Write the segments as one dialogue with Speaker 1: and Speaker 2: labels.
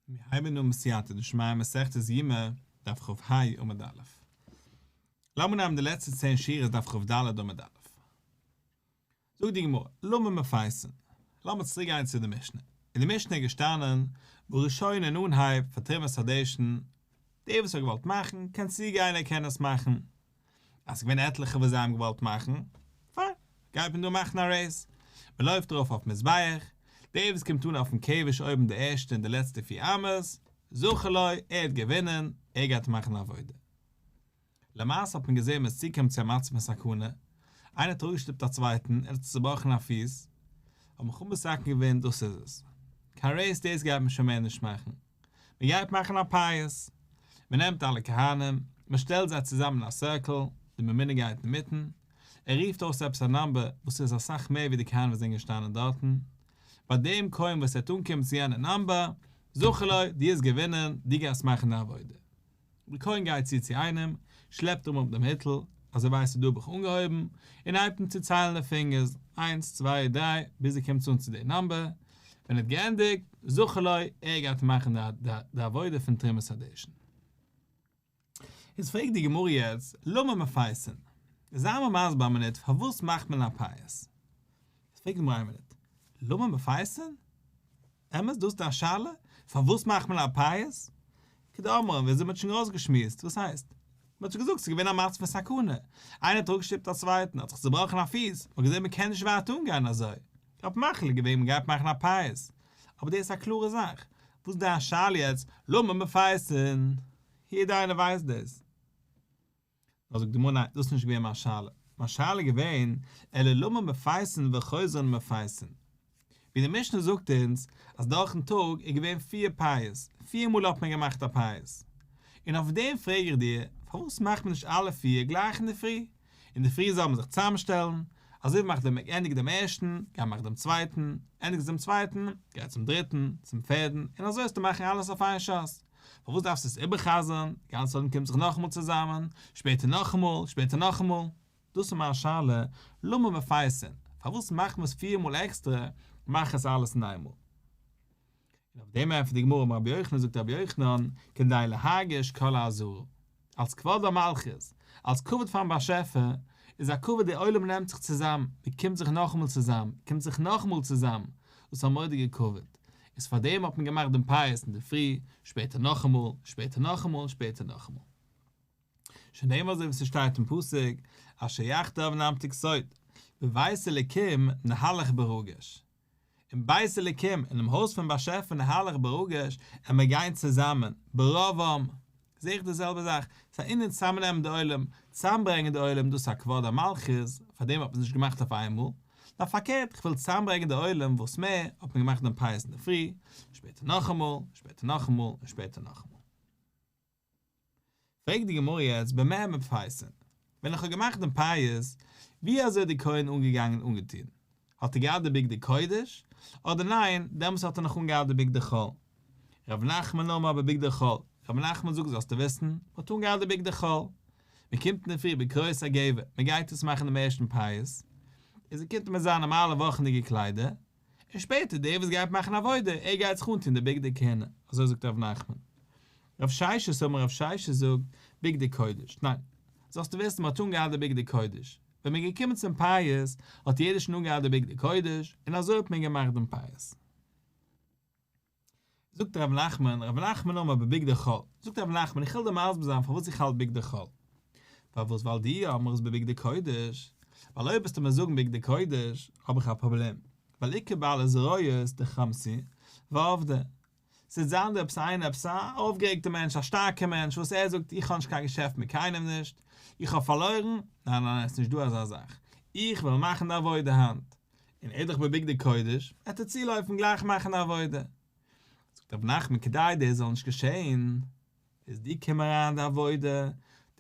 Speaker 1: מיר הייבן אן בסייעתא דשמיא מסכת יומא, דף כ"ה עמוד א'. לאמיר נעמען די לעצטע צען שורות דף כ"ד עמוד א'. זאגט די גמרא, למה מפייסין? לאמיר צוריק גיין צו די משנה. אין די משנה איז געשטאנען, בראשונה אין אנהייב פאר תרומת הדשן, דער וואס האט געוואלט מאכן, קען צוגיין ער קען עס מאכן. אז ס'איז געווען עטליכע וואס זיי האבן געוואלט מאכן, פיין, גייט מען דא מאכן א race, מען לויפט ארויף אויפן מזבח, דער וואס קומט אן אויפן כבש אויבן די ערשטע אין די לעצטע פיר אמות, זכה לו, ער האט געווינען, ער גייט מאכן א עבודה. למעשה האט מען געזען מען איז צוגעקומען צו א מצב פון סכנה, איינער האט אראפגעשטופט א צווייטן, ער האט זיך צובראכן א פיס, האט מען חכמים מתקן געווען דאס איז עס, קיין race דאס גייט מען שוין מער נישט מאכן, מען גייט מאכן א פייס, מען נעמט אלע כהנים, מען שטעלט זיי צוזאמען אין א circle, די ממונה גייט אינמיטן, ער רופט אויס עפעס א number וואס איז אסאך מער ווי די כהנים וואס זענען געשטאנען דארטן, ביי דעם כהן וואס וועט אנקומען צו יענע number, זכה לו, דו האסט געווינען, דו גייסט מאכן די עבודה. די כהן גייט צו צו איינעם, שלעפט אים אפ דעם היטל, אזוי ווייסטו דא האב איך אנגעהויבן, און הייבט אן צו ציילן די פינגערס, איינס, צוויי, דריי, ביז ער קומט אן צו די number, ווען ער האט געענדיגט, זכה לו, ער גייט מאכן די עבודה פון תרומת הדשן. איז פרעגט די גמרא יעצט, למה מפייסין? זיי מיר מסביר א מינוט פארוואס מאכט מען א פייס? פרעגט די גמרא איין מינוט, למה מפייסין? אמת דאס איז דיין שאלה? פארוואס מאכט מען א פייס? כדאמרן ווי אזוי מען האט שוין ארויסגעשמועסט, וואס הייסט? מען האט שוין געזאגט ס'איז געווען א מצב פון סכנה, איינער האט אראפגעשטופט א צווייטן, האט זיך צובראכן א פיס, מען האט געזען מען קען נישט ווייטער אנגיין אזוי, האט מען מחליט געווען מען גייט מאכן א פייס, אבער דאס איז א קלארע זאך, וואס איז דיין שאלה יעצט, למה מפייסין? יעדער איינער ווייסט דאס. נאר זאגט די גמרא ניין, דאס איז נישט געווען מיין שאלה, מיין שאלה איז געווען, אלא למה מפייסין וחוזרין ומפייסין. ווי די משנה זאגט אונז אז דורכן טאג איז געווען פיר פייס, פיר מאל האט מען געמאכט א פייס. און אויף דעם פרעג איך דיר, פארוואס מאכט מען נישט אלע פיר גלייך אינדערפרי? אינדערפרי זאל מען זיך צוזאמשטעלן, אזוי ווי מאכט דעם ענדיגט דעם ערשטן, גיי מאך דעם צווייטן, ענדיגסט דעם צווייטן, גיי צום דריטן, צום פערדן, און אזוי וועסטו מאכן אלעס אויף איין שאס. פארוואס דארפסטו עס איבער'חזר'ן, גאנץ עולם קומט זיך נאכאמאל צוזאמען, שפעטער נאכאמאל, שפעטער נאכאמאל. דאס איז מיין שאלה, למה מפייסין, פארוואס מאכט מען עס פיר מאל עקסטרע, מאך עס אלעס אין איינמאל. און אויף דעם ענטפערט די גמרא אמר רבי יוחנן זאגט רבי יוחנן, כדי להרגיש כל העזרה, אלס כבוד המלכות, אלס כבוד פארן באשעפער, איז א כבוד די עולם נעמט זיך צוזאם, מען קומט זיך נאכאמאל צוזאם, קומט זיך נאכאמאל צוזאם, דאס איז א מורא'דיגע כבוד, איז פאר דעם האט מען געמאכט דעם פייס אינדערפרי, שפעטער נאכאמאל, שפעטער נאכאמאל, שפעטער נאכאמאל. שנאמר אזוי ווי ס'שטייט אין פסוק, אשר יחדיו נמתיק סוד, בבית אלוקים נהלך ברגש. אין בית אלוקים, אינעם הויז פון באשעפער נהלך ברגש, און מיר גייען צוזאמען, ברוב עם, זעה איך די זעלבע זאך, ס'איז א ענין צוזאמנעמען די עולם, צוזאמברענגען די עולם, דאס איז א כבוד המלכות, פארדעם האט מען עס נישט געמאכט אויף איינמאל, נאר פארקערט, איך וויל צוזאמברענגען די עולם וואס מער, האט מען געמאכט דעם פייס אינדערפרי, שפעטער נאכאמאל, שפעטער נאכאמאל, און שפעטער נאכאמאל. פרעגט די גמרא יעצט במה מפייסין, ווען איך האב געמאכט דעם פייס, ווי אזוי איז די כהן אנגעגאנגען אנגעטון? האט ער געהאט די בגדי קודש, אדער ניין, דעמאלטס האט ער נאך אנגעהאט די בגדי חול? ר' נחמן אמר בבגדי חול, ר' נחמן זאגט זאלסטו וויסן, מען האט אנגעהאט די בגדי חול, מען קומט אינדערפרי בקרות הגבר, מען גייט עס מאכן דעם ערשטן פייס, איז ער קומט מיט זיינע נארמאלע וואכענדיגע קליידער, און שפעטער דער וואס גייט מאכן עבודה, ער גייט זיך אנטון די בגדי כהונה, אזוי זאגט ר' נחמן. רב ששת אמר רב ששת זאגט, בגדי קודש, ניין, זאלסטו וויסן מען האט אנגעהאט די בגדי קודש, ווען מען איז געקומען צום פייס האט יעדער שוין אנגעהאט די בגדי קודש, און אזוי האט מען געמאכט דעם פייס. זאגט ר' נחמן, ר' נחמן אמר בבגדי חול, זאגט ר' נחמן איך וויל דיר מסביר זיין פארוואס איך האלט בגדי חול, פארוואס ווייל דו אמרת בבגדי קודש, ווייל אויב וועסטו מיר זאגן בגדי קודש האב איך א פראבלעם, ווייל איכא בעלי זרועות דחמסי ועבדי, ס'וועט זיין דא עפעס איינער עפעס א אויפגערעגטע מענטש א שטארקע מענטש וואס ער זאגט איך האב נישט קיין געשעפט מיט קיינעם נישט, איך האב פארלוירן, ניין ניין ניין ס'נישט דא אזא זאך, איך וועל מאכן די עבודה היינט, און ער איז דאך בבגדי קודש, וועט ער צולויפן גלייך מאכן די עבודה. זאגט רבי נחמן כדי דאס זאל נישט געשען, איז דו קום אריין די עבודה,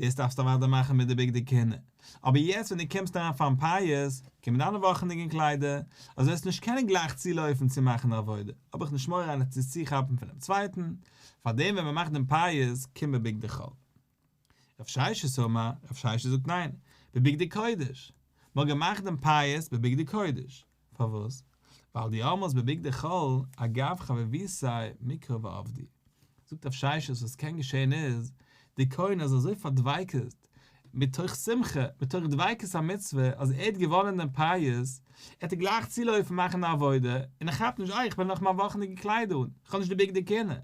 Speaker 1: דאס דארפסטו אוודאי מאכן מיט די בגדי כהונה, אבער יעצט ווען דו קומסט אריין פארן פייס, קום מיט דיינע וואכענדיגע קליידער, אז וועסט נישט קענען גלייך צולויפן צו מאכן די עבודה, האב איך נישט מורא איינער צו צוכאפן פונעם צווייטן, פארדעם ווען מען מאכט דעם פייס, קום בבגדי חול. רב ששת אמר, רב ששת זאגט ניין, בבגדי קודש, מען האט געמאכט דעם פייס בבגדי קודש, פארוואס? ווייל דאי אמרת בבגדי חול, אגב חביבותיה מיקרו ועבדי. זאגט רב ששת וואס קען געשען איז, די כהן איז אזוי פארדווייקעט מתוך שמחה, מתוך דביקות המצוה, אז ער האט געוואנען דעם פייס, ער וועט גלייך צולויפן מאכן די עבודה, און ער כאפט נישט, איי איך בין נאך מיין וואכענדיגע קליידער אן, איך האב נישט די בגדי כהונה.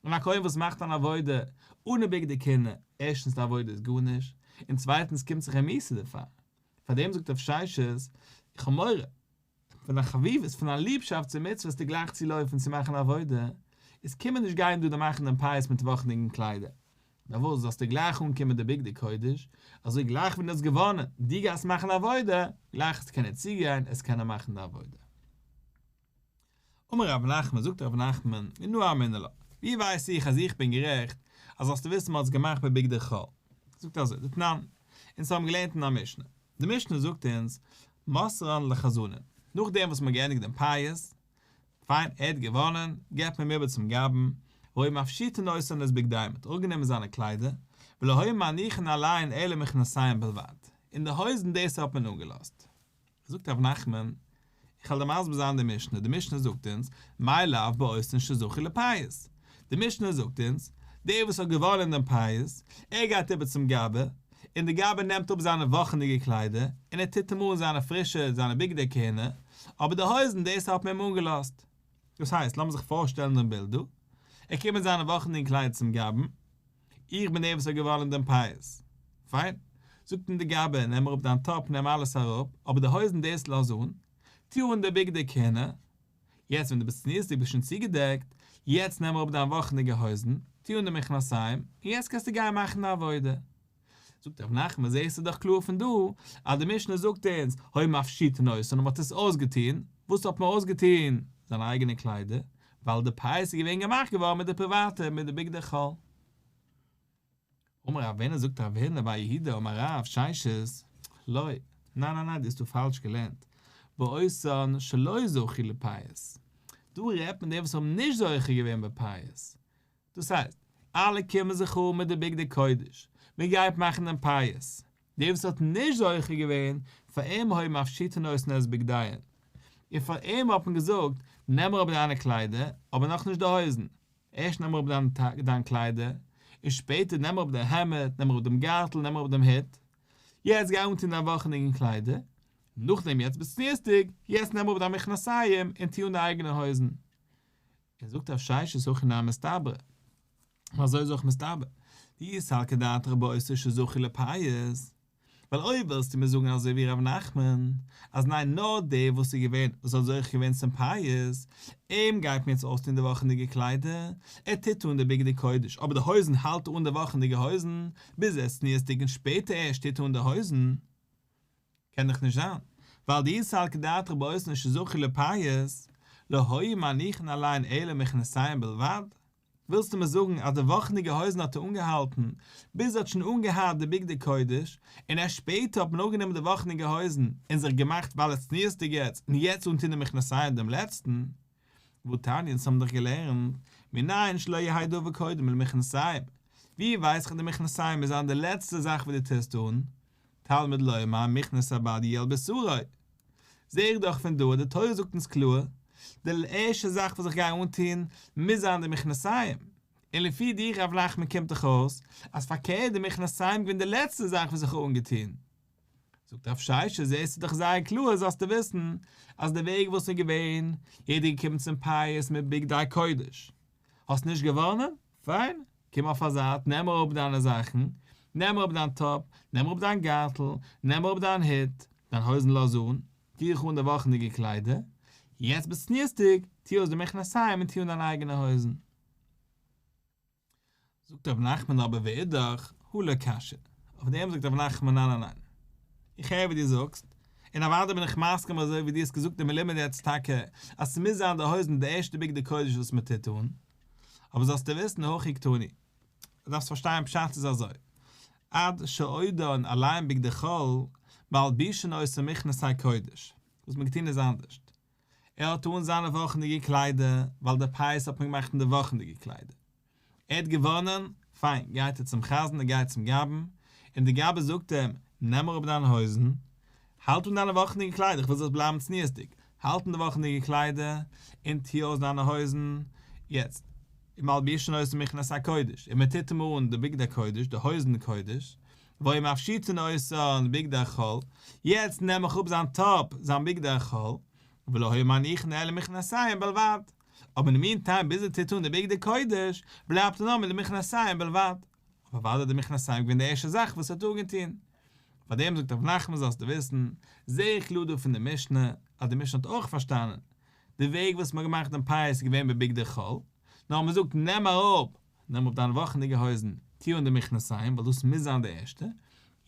Speaker 1: און א כהן וואס מאכט אן עבודה אנע בגדי כהונה, ערשטנס די עבודה איז גארנישט, און צווייטנס קומט זיך אים מיתה דערפאר. פאר דעם זאגט רב ששת, איך האב מורא, פון א חביבות, פון א ליבשאפט צו מצוות וועסטו גלייך צולויפן צו מאכן עבודה, איז קען מען נישט גיין דא מאכן דעם פייס מיט וואכענדיגן קליידער. נאר וואס, זאלסטו גלייך אנקומען מיט די בגדי קודש, אזוי גלייך ווען דו האסט געוואנען, דו גייסט מאכן עבודה, גלייך עס קענען צוגיין, עס קענען מאכן די עבודה. אמר רב נחמן, זאגט רב נחמן, מנא אמינא לה, ווי ווייס איך אז איך בין גערעכט, אז זאלסטו וויסן מען האט עס געמאכט בבגדי חול. זאגט ער אזוי, דתנן, אונז האבן געלערנט אין א משנה, די משנה זאגט אונז, מוסרן לחזנין, נאכדעם וואס מען האט געענדיגט דעם פייס, פיין, ער האט געוואנען, געבט מען אים איבער צום גבאי'ן, והיו מפשיטין אותן את בגדיהם, מען האט אראפגענומען זיינע קליידער, ולא היו מניחין עליהן אלא מכנסיים בלבד, און די הויזן דאס האט מען אנגעלאזט. זאגט רב נחמן, איך וועל דיר מסביר זיין די משנה, די משנה זאגט אונז, מאי לאו באותן שזכו לפייס, די משנה זאגט אונז, דער וואס האט געוואנען דעם פייס, ער גייט איבער צום גבאי, און דער גבאי נעמט אפ זיינע וואכענדיגע קליידער, און ער טוט אים אן זיינע פרישע, זיינע בגדי כהונה, אבער די הויזן דאס האט מען אים אנגעלאזט. דאס הייסט, לאמיר זיך פארשטעלן דעם בילד דא, ער קומט מיט זיינע וואכענדיגע קליידער צום גבאי'ן, איך בין דער וואס האט געוואנען דעם פייס. פיין. זאגט אים דער גבאי, נעם אראפ דיין טאפ, נעם אלעס אראפ, אבער די הויזן דאס לאז אן, טו אן די בגדי כהונה, יעצט ווען דו ביסט צניעות'דיג ביסט שוין צוגעדעקט, יעצט נעם אראפ דיין וואכענדיגע הויזן, טו אן די מכנסיים, און יעצט קענסטו גיין מאכן די עבודה. זאגט רב נחמן, זעסטו דאך קלאר פון דא, אז די משנה זאגט אונז, היו מפשיטין אותן און מען האט עס אויסגעטון, וואס האט מען אויסגעטון? זיינע אייגענע קליידער, ווייל די פייס איז געווען געמאכט געווארן מיט די פריוואטע, מיט די בגדי חול. אמר רב הונא זאגט רב הונא בר יהודה אמר רב ששת, לא, ניין ניין ניין דו האסט דא פאלש געלערנט, באותן שלא זכו לפייס, דא רעדט מען די וואס האבן נישט זוכה געווען בפייס, דאס הייסט, אלע קומען זיך אן מיט די בגדי קודש, מען גייט מאכן דעם פייס, דער וואס האט נישט זוכה געווען, פאר אים היו מפשיטין אותן את בגדיהן, און פאר אים האט מען געזאגט, נעם אראפ דיינע קליידער, אבער נאכנישט די הויזן, ערשט נעם אראפ דיין דיין קליידער, און שפעטער נעם אראפ די העמד, נעם אראפ דעם גארטל, נעם אראפ דעם הוט, יעצט גיי אנטון דיין וואכענדיגן קליידער, נאכדעם יעצט ביסט צניעות'דיג, יעצט נעם אראפ דיין מכנסיים און טו אן די אייגענע הויזן. און זאגט רב ששת הכי נמי מסתברא, און אזוי איז אויך מסתבר, דאי סלקא דעתך באותן שזכו לפייס, ווייל אויב ווילסטו מיר זאגן אזוי ווי ר' נחמן, אז ניין נאר דער וואס איז געווען וואס האט זוכה געווען צום פייס, אים גייט מען יעצט אויסטון די וואכענדיגע קליידער, ער טוט אן די בגדי קודש אבער די הויזן האלט אן די וואכענדיגע הויזן ביז ער איז צניעות'דיג און שפעטער ערשט טוט אן די הויזן, קען דאך נישט זיין, ווייל דאי סלקא דעתך באותן שזכו לפייס, לא היו מניחין עליהן אלא מכנסיים בלבד, ווילסטו מיר זאגן אז די וואכענדיגע הויזן האט ער אנגעהאלטן ביז ער האט שוין אנגעהאט די בגדי קודש, און ערשט שפעטער האט מען אפגענומען די וואכענדיגע הויזן און זיך געמאכט ווייל ער איז צניעות'דיג יעצט און יעצט אנטון די מכנסיים דעם לעצטן? והתניא אונז האבן דאך געלערנט מנין שלא יהא דבר קודם למכנסיים, ווי ווייס איך אז די מכנסיים מוז זיין די לעצטע זאך וואס דו טוסט אן? תלמוד לומר מכנסי בד יהיו על בשרו. זע איך דאך פון דא אז די תורה זאגט אונז קלאר, די ערשטע זאך וואס איך גיי אנטון מוז זיין די מכנסיים, און לפי דיך רב נחמן קומט דאך אויס אז פארקערט די מכנסיים געווען די לעצטע זאך וואס איך האב אנגעטון. זאגט רב ששת זעסטו דאך זייער קלאר זאלסטו וויסן אז די וועג וואס איז געווען, יעדער געקומען צום פייס מיט בגדי קודש, האסט נישט געוואונען? פיין, קום אויף א זייט, נעם אראפ דיינע זאכן, נעם אראפ דיין טאפ, נעם אראפ דיין גארטל, נעם אראפ דיין הוט, דיין הויזן לאז אן, טו דיך אן די וואכענדיגע קליידער, יעצט ביסט צניעות'דיג, טו אויס די מכנסיים און טו אן דיינע אייגענע הויזן. זאגט רב נחמן אבער ואידך, הא לא קשיא, אויף דעם זאגט רב נחמן ניין ניין ניין, איך הער ווי דו זאגסט, און אוודאי בין איך מסכים אזוי ווי דו האסט געזאגט די מלומד יעצט טאקע אז ס'מוז זיין די הויזן די ערשטע בגדי קודש וואס מ'טוט אן, אבער זאלסטו וויסן הכי קתני, דו דארפסט פארשטיין פשט איז אזוי, עד שעודן עליהם בגדי חול, מלבישין אותן מכנסי קודש, וואס מ'האט געטון איז אנדערשט, ער האט אן זיינע וואכענדיגע קליידער, ווייל די פייס האט מען געמאכט אין די וואכענדיגע קליידער. ער האט געוואנען, פיין, גייט ער צום חזן ער גייט צום גבאי'ן, און דער גבאי זאגט אים, נעם אראפ דיינע הויזן, האלט אן דיינע וואכענדיגע קליידער, איך וויל זאלסט בלייבן צניעות'דיג, האלט אן די וואכענדיגע קליידער, און טו אויס דיינע הויזן, יעצט. ומלבישין אותו מכנסי קודש, און מען טוט אים אן די בגדי קודש, די הויזן קודש, והיו מפשיטין אותן בגדי חול, יעצט נעם איך אפ זיין טאפ, זיין בגדי חול, ולא היו מניחין אלא מכנסיים בלבד, אבער אין די מין טיים ביז ער טוט אן די בגדי קודש, בלייבט ער נאר מיט די מכנסיים בלבד. אבער אוודאי די מכנסיים געווען די ערשטע זאך וואס ער האט אנגעטון. פאר דעם זאגט רב נחמן זאלסטו וויסן, זעה איך קלאר דא פון די משנה, אז די משנה האט אויך פארשטאנען, די וועג וואס מ'האט געמאכט דעם פייס איז געווען בבגדי חול, נאר מ'זאגט נעם אראפ, נעם אפ דיינע וואכענדיגע הויזן, טוה אן די מכנסיים, ווייל דאס מוז זיין די ערשטע,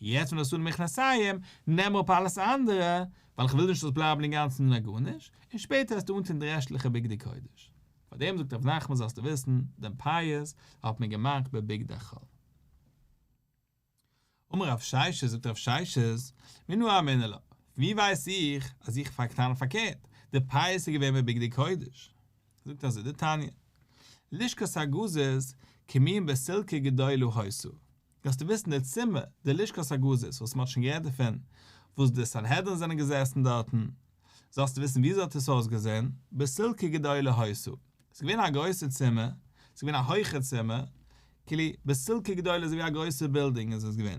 Speaker 1: יעצט ווען דו האסט אן די מכנסיים, נעם אפ אלעס אנדערע, ווייל איך וויל נישט זאלסט בלייבן אינגאנצן אן א גארנישט, און שפעטער וועסטו אנטון די רעשטליכע בגדי קודש. פאר דעם זאגט רב נחמן זאלסטו וויסן, דעם פייס האט מען געמאכט בבגדי חול. אמר רב ששת, זאגט רב ששת, מנא אמינא לה, פון ווי ווייס איך אז איך פארטענה פארקערט, די פייס איז געווען בבגדי קודש? זאגט אזוי די תניא, לשכת הגזית כמין בסילקא גדולה היתה, זאלסטו וויסן די צימער, די לשכת הגזית וואס מען האט שוין גערעדט דערפון, וואס די סנהדרין זענען געזעסן דארטן, זאלסטו וויסן וויאזוי האט עס אויסגעזען, בסילקא גדולה היתה, ס'איז געווען א גרויסע צימער, ס'איז געווען א הויכע צימער, כאילו בסילקא גדולה אזוי ווי א גרויסע בילדינג איז עס געווען.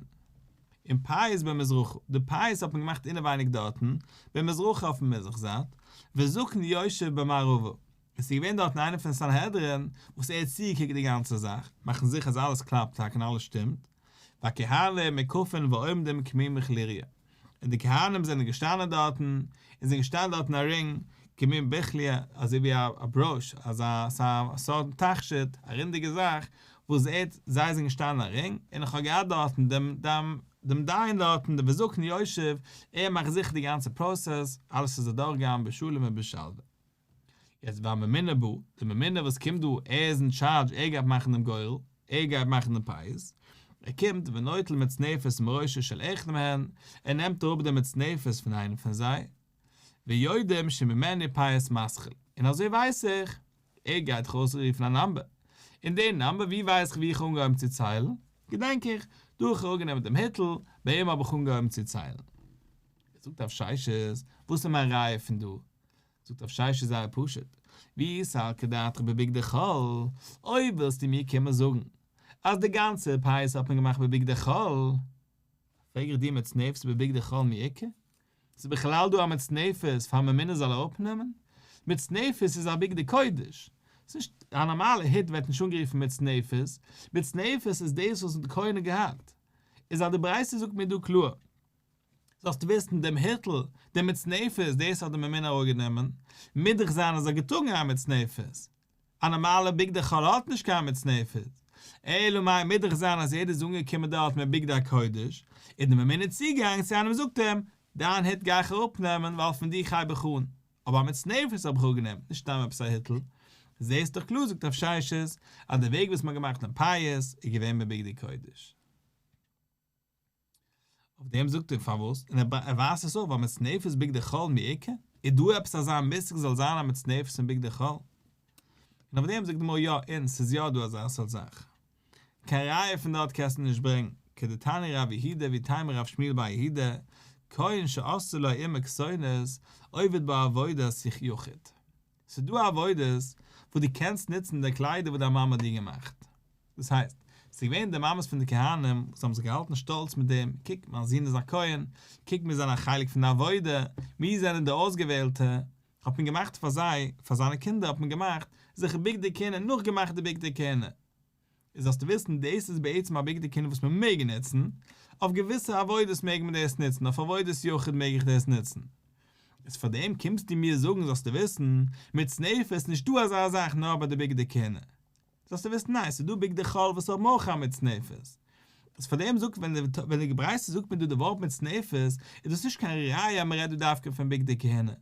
Speaker 1: און פייס במזרחה, די פייס האט מען געמאכט אינעווייניג דארטן, במזרחה אויפן מזרח זייט, וזקן יושב במערבה, עס איז געווען דארטן איינער פון סנהדרין וואס ער האט צוגעקוקט די גאנצע זאך, מאכן זיכער אז אלעס קלאפט טאקע און אלעס שטימט, והכהנים מוקפין ועומדים כמין בכלוריא, און די כהנים זענען געשטאנען דארטן, און זענען געשטאנען דארטן א רינג, כמין בכלוריא, אזוי ווי א בראש, אזא סארט תכשיט, א רינדיגע זאך, וואס ער האט, זיי זענען געשטאנען א רינג, און איך האב געהאט דארטן דעם דעם דעם דיין דארטן, דער וזקן יושב, ער מאכט זיכער די גאנצע פראסעס, אלעס איז אדורכגעגאנגען בשלום ובשלווה. יעצט והממונה בא, די ממונה וואס קומט דא, ער איז אין טשארדזש, ער גייט מאכן דעם גורל, ער גייט מאכן דעם פייס, ער קומט ונוטל מצנפת מראשו של אחד מהן, ער נעמט אראפ די מצנפת פון איינעם פון זיי, ויודעים שממנו פייס מתחיל, און אזוי ווייס איך, ער גייט דאך אויסרופן א נאמבער, און די נאמבער ווי ווייס איך ווי איך האב אנגעהויבן צו ציילן, געדענק איך, דא האב איך אראפגענומען דעם היטל, ביי אים האב איך אנגעהויבן צו ציילן. זאגט רב ששת, וואס איז מיין ראיה פון דא? זאגט רב ששת זייער פשוט, ואי סלקא דעתך בבגדי חול, אויב ווילסטו מיר קומען זאגן אז די גאנצע פייס האט מען געמאכט בבגדי חול, פרעג איך דיר מצנפת בבגדי חול מי איכא? ס'איז בכלל דא א מצנפת פאר ממונה זאל אראפנעמען? מצנפת איז א בגדי קודש, ס'נישט א נארמאלע היט ווערט נישט אנגערופן מצנפת, מצנפת איז דאס וואס די כהן האט געהאט, איז אז די ברייתא זאגט מיר דא קלאר זאלסטו וויסן דעם היטל, דעם מצנפת, דאס האט דער ממונה אראפגענומען, מוז דאך זיין אז ער האט געטראגן א מצנפת. א נארמאלע בגדי חול האט נישט קיין מצנפת. אלא מאי מוז דאך זיין אז יעדער איז אנגעקומען דארט מיט בגדי הקודש, איז דער ממונה צוגעגאנגען צו איינעם און זאגט אים, דיין היט גיי איך אראפנעמען ווייל פון דיך הייב איך אן, אבער א מצנפת האב איך אראפגענומען, נישט סתם עפעס א היטל. זעסט דאך קלאר זאגט רב ששת, אז דער וועג וואס מען האט געמאכט דעם פייס איז געווען בבגדי קודש. אויף דעם זאגט ער פארוואס, און ער ווייזט עס אויף, ווייל מצנפת בגדי חול מי איכא, איז דא עפעס אזא מושג זאל זיין א מצנפת פון בגדי חול? און אויף דעם זאגט די גמרא יא, און ס'איז יא דא אזא סארט זאך. קיין ראיה פון דארט קענסטו נישט ברענגן, כדתני רב יהודה ואיתימא רב שמואל בר יהודה, כהן שעשתה לו אמו כתונת, עובד בה עבודת יחיד. ס'איז דא עבודות וואס דו קענסט נוצן די קליידער וואס דיין מאמע האט דיר געמאכט. דאס הייסט, ס'איז געווען די מאמעס פון די כהנים וואס האבן זיך געהאלטן שטאלץ מיט דעם, קוק, מיין זון איז א כהן, קוק, מיר זענען א חלק פון די עבודה, מיר זענען די אויסגעוועלטע, האט מען געמאכט פאר זיי, פאר זיינע קינדער האט מען געמאכט, זיך בגדי כהונה, נאכגעמאכט די בגדי כהונה. איז זאלסטו וויסן דאס איז בעצם א בגדי כהונה וואס מען מעג נוצן, אויף געוויסע עבודות מעג מען דאס נוצן, אויף עבודת יחיד מעג איך דאס נוצן. איז פאר דעם קומסטו מיר זאגן זאלסטו וויסן, מצנפת נישט דא אזא זאך נאר ביי די בגדי כהונה. זאלסטו וויסן ניין ס'איז דא בגדי חול וואס האבן אויך א מצנפת. איז פאר דעם זאגט ווען ווען די ברייתא זאגט מיר דא די ווארט מצנפת איז דאס נישט קיין ראיה אז מען רעדט דא דווקא פון בגדי כהונה.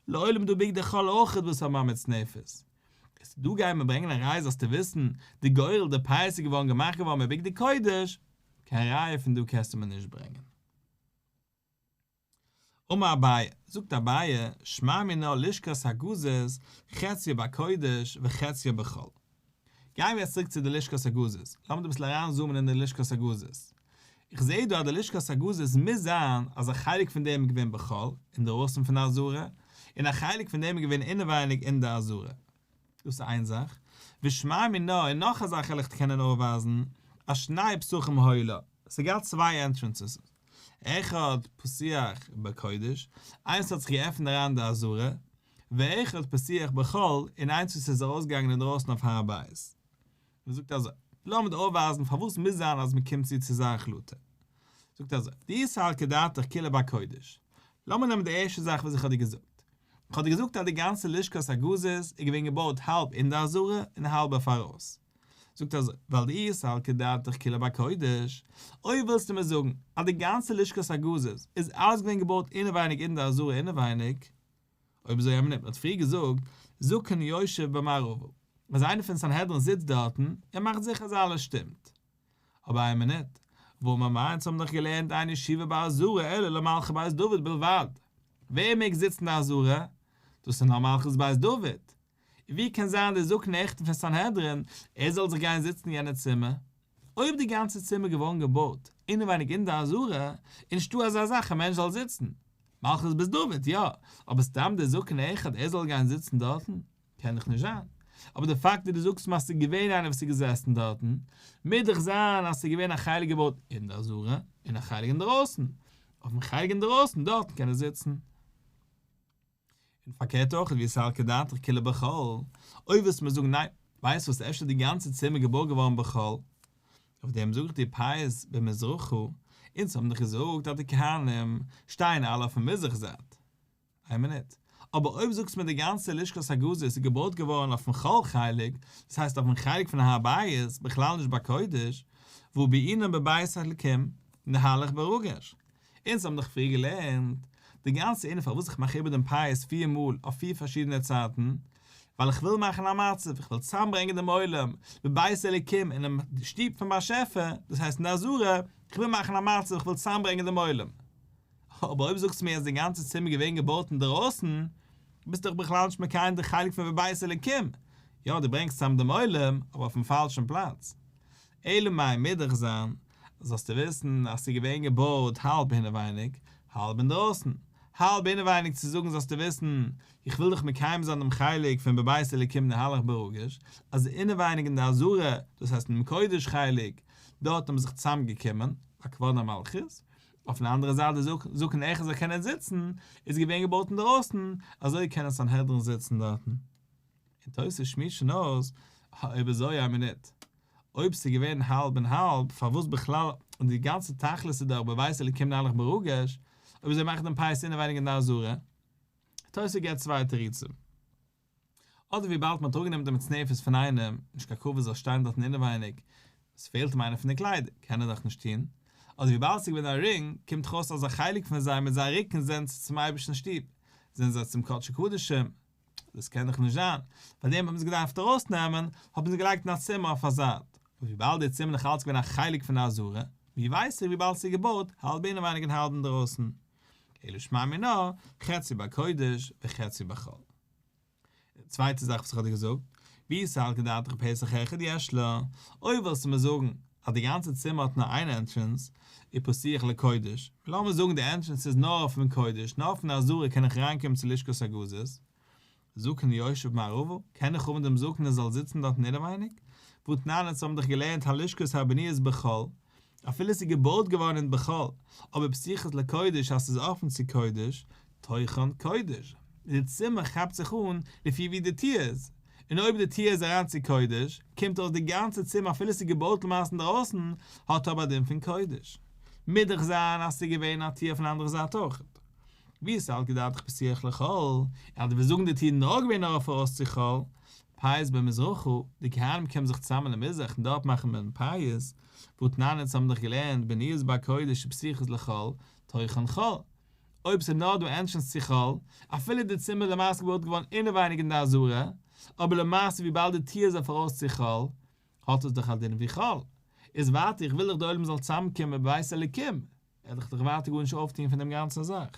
Speaker 1: לעולם דא בגדי חול אויכעט וואס האבן א מצנפת. איז דא גייען מיר ברענגען א ראיה זאלסטו וויסן, די גורל די פייס איז געווארן געמאכט געווארן מיט בגדי קודש, קיין ראיה פון דא קענסטו מיר נישט ברענגען. אמר אביי, זאגט אביי, שמע מינה לשכת הגזית חציה בקודש וחציה בחול. גייען מיר יעצט צוריק צו די לשכת הגזית, לאמיר אביסל אריינזומען אין די לשכת הגזית. איך זעה דא אז די לשכת הגזית מוז זיין אז א חלק פון דעם איז געווען בחול, אינדערויסן פון די עזרה, און א חלק פון דעם איז געווען אינעווייניג אין די עזרה. דאס איז איין זאך. ושמע מינה, און נאך א זאך וועל איך דיר קענען אויפווייזן, אז שני פתחים היו לה, ס'האט געהאט צוויי entrances, אחד פתוח בקודש, איינס האט זיך געעפנט אריין אין די עזרה, ואחד פתוח בחול, און איינס וואס איז ארויסגעגאנגען אינדרויסן אויף הר הבית. מען זאגט אזוי, לאמיר דיר אויפווייזן פארוואס מוז זיין אז מען קומט צו צו אזא החלטה. זאגט אזוי, דאי סלקא דעתך כולה בקודש. לאמיר נעמען די ערשטע זאך וואס איך האב דיר געזאגט. איך האב דיר געזאגט אז די גאנצע לשכת הגזית איז געווען געבויט האלב אין די עזרה און האלב אויף ארויס. זאגט אזוי, ווייל דאי סלקא דעתך כולה בקודש, אויב ווילסטו מיר זאגן אז די גאנצע לשכת הגזית איז אלעס געווען געבויט אינעווייניג אין די עזרה אינעווייניג, אויב אזוי האבן מיר האט פריער געזאגט זקן יושב במערבו, אז איינער פון סנהדרין זיצט דארטן, ער מאכט זיכער אז אלעס שטימט. אבער איין מינוט, והאמר מר, אונז האבן דאך געלערנט אין ישיבה בעזרה אלא למלכי בית דוד בלבד. ווער מעג זיצן אין די עזרה? דאס איז נאר מלכות בית דוד. און ווי קען זיין דער זקן אחד פון סנהדרין, ער זאל זיך גיין זיצן אין יענע צימער? אויב די גאנצע צימער איז געווארן געבויט אינעווייניג אין די עזרה, איז נישטא אזא זאך א מענטש זאל זיצן. מלכות בית דוד יא, אבער סתם דער זקן אחד ער זאל גיין זיצן דארטן? קען דאך נישט זיין. אבער די פאקט ווי דו זאגסט מיר אז ס'איז געווען איינער וואס איז געזעסן דארטן, מוז דאך זיין אז ס'איז געווען א חלק געבויט אין די עזרה און א חלק אינדערויסן. אויפן חלק אינדערויסן דארטן קען ער זיצן. און פארקערט אויך ואי סלקא דעתך כולה בחול, אויב ווילסטו מיר זאגן ניין, ווייסט וואס אפשר די גאנצע צימער געבויט געווארן בחול, אויף דעם זאג איך דיר פייס במזרחה, אונז האבן דאך געזאגט אז די כהנים שטייען אלע אויפן מזרח זייט. איין מינוט, אבער אויב זאגסטו מיר די גאנצע לשכת הגזית איז געבויט געווארן אויפן חול חלק, דאס הייסט אויפן חלק פון הר הבית, בכלל נישט בקודש, והא בעינן בבית אלקים, נהלך ברגש. אונז האבן דאך פריער געלערנט די גאנצע ענין פארוואס איך מאך איבער דעם פייס פיר מאל אויף פיר פארשידענע צייטן, ווייל איך וויל מאכן א מצב, איך וויל צוזאמברענגען דעם עולם בבית אלוקים אינעם שטוב פון באשעפער, דאס הייסט אין די עזרה, איך וויל מאכן א מצב, איך וויל צוזאמברענגען דעם עולם. אבער אויב זאגסטו מיר אז די גאנצע צימער איז געווען געבויט אינדערויסן, ביסטו דאך בכלל נישט מקיים די חלק פון בבית אלוקים. יא, דו ברענגסט צוזאם דעם עולם, אבער אויפן פאלשן פלאץ. אלא מאי מוז דאך זיין זאלסטו וויסן אז ס'איז געווען געבויט האלב אינעווייניג, האלב אינדרויסן. האלב אינעווייניג צו זאגן זאלסטו וויסן, איך וויל דאך מקיים זיין דעם חלק פון בבית אלוקים נהלך ברגש, אז אינעווייניג אין די עזרה, דאס הייסט אינעם קודש חלק, דארט האבן זיך צוזאם געקומען, א כבוד המלכות. אויפן אנדערע זייט די זקן אחד זאל קענען זיצן, איז געווען געבויט אינדרויסן, אזוי קענען סנהדרין זיצן דארטן. און תוס' שמועסט שוין אויס, אויב אזוי א מינוט, אויב ס'איז געווען האלב און האלב, פארוואס בכלל, און די גאנצע תכלית איז דאך בבית אלוקים נהלך ברגש, אויב אזוי מאכט דעם פייס אינעווייניג אין די עזרה. תוס' געבט צוויי תירוצים. אדער וויבאלד מ'האט אראפגענומען די מצנפת פון איינעם, נישט קיין כבוד זאל שטיין דארטן אינעווייניג, עס פעלט אים איינע פון די קליידער, קען ער דאך נישט טון. אדער וויבאלד ס'איז געווען א רינג, קומט דאך אויס אז א חלק פון זיי מיט זייער רוקן זענען צו צום אייבערשטנ'ס שטוב, זענען זיי צום קדשי קדשים, דאס קען דאך נישט זיין, פאר דעם האט מען עס געדארפט ארויסנעמען, האט מען עס געלייגט אין א צימער אויף א זייט, אבער וויבאלד די צימער איז נאך אלץ געווען א חלק פון די עזרה, ווי ווייס איך וויבאלד ס'איז געבויט האלב אינעווייניג און האלב אינדערויסן? אלא שמע מינה, חצי בקודש וחצי בחול. די צווייטע זאך וואס איך האב דיר געזאגט, ואי סלקא דעתך פתח אחד יש לה, אויב ווילסטו מיר זאגן אז די גאנצע צימער האט נאר איין entrance, ופתוח לקודש, לאמיר זאגן די entrance איז נאר אויפן קודש, נאר פון די עזרה קען איך אריינקומען צו לשכת הגזית, זקן יושב במערבה, קען איך האבן דעם זקן ער זאל זיצן דארטן אינעווייניג? והתנן אונז האבן דאך געלערנט הלשכות הבנויות בחול, אפילו עס איז געבויט געווארן אין בחול, אבער פתוחות לקודש אז ס'איז אפן צו קודש, תוכן קודש. די צימער כאפט זיך אן לפי ווי די טיר איז, און אויב די טיר איז אריין צו קודש, קומט אויס די גאנצע צימער אפילו ס'איז געבויט למעשה אינדערויסן, האט אבער א דין פון קודש. מוז דאך זיין אז ס'איז געווען א טיר פון אנדערע זייט אויך. ואי סלקא דעתך פתוח לחול, אז דו ווילסט זאגן די טיר נאר געווען נאר אויף ארויס צו חול, פייס במזרחה, די כהנים קומען זיך צוזאמען אין מזרח און דארט מאכן מען פייס, והתנן אונז האבן דאך געלערנט בנויות בקודש ופתוחות לחול, תוכן חול. אויב ס'איז נאר דא entrance צו חול, אפילו די צימער איז למעשה געבויט געווארן אינעווייניג אין די עזרה, אבער למעשה וויבאלד די טיר איז אויף ארויס צו חול, האט עס דאך א דין ווי חול. איז ווייטער איך וויל דאך די עולם זאל צוזאמקומען בבית אלוקים, ער וועט דאך ווייטער גארנישט אויפטון פון דעם גאנצן זאך.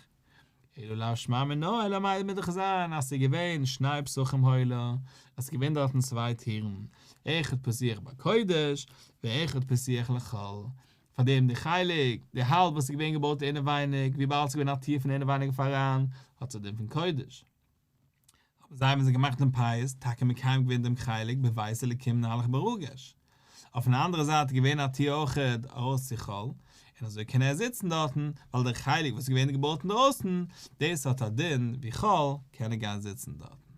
Speaker 1: אלא לאו שמע מינה אלא מאי מוז דאך זיין אז ס'איז געווען שני פתחים היו לה, אז ס'איז געווען דארטן צוויי טירן, אחד פתוח בקודש ואחד פתוח לחול, פאר דעם די חלק, די האלב וואס איז געווען געבויט אינעווייניג, וויבאלד ס'איז געווען א טיר פון אינעווייניג אויף אריין, האט עס א דין פון קודש. האבן זיי ווען זיי געמאכט דעם פייס טאקע מקיים געווען דעם חלק בבית אלוקים נהלך ברגש. אויף אן אנדערע זייט איז געווען א טיר אויכעט ארויס צו חול, און אזוי קען ער זיצן דארטן, ווייל דער חלק וואס איז געווען געבויט אינדרויסן, דאס האט א דין ווי חול, קען ער גיין זיצן דארטן.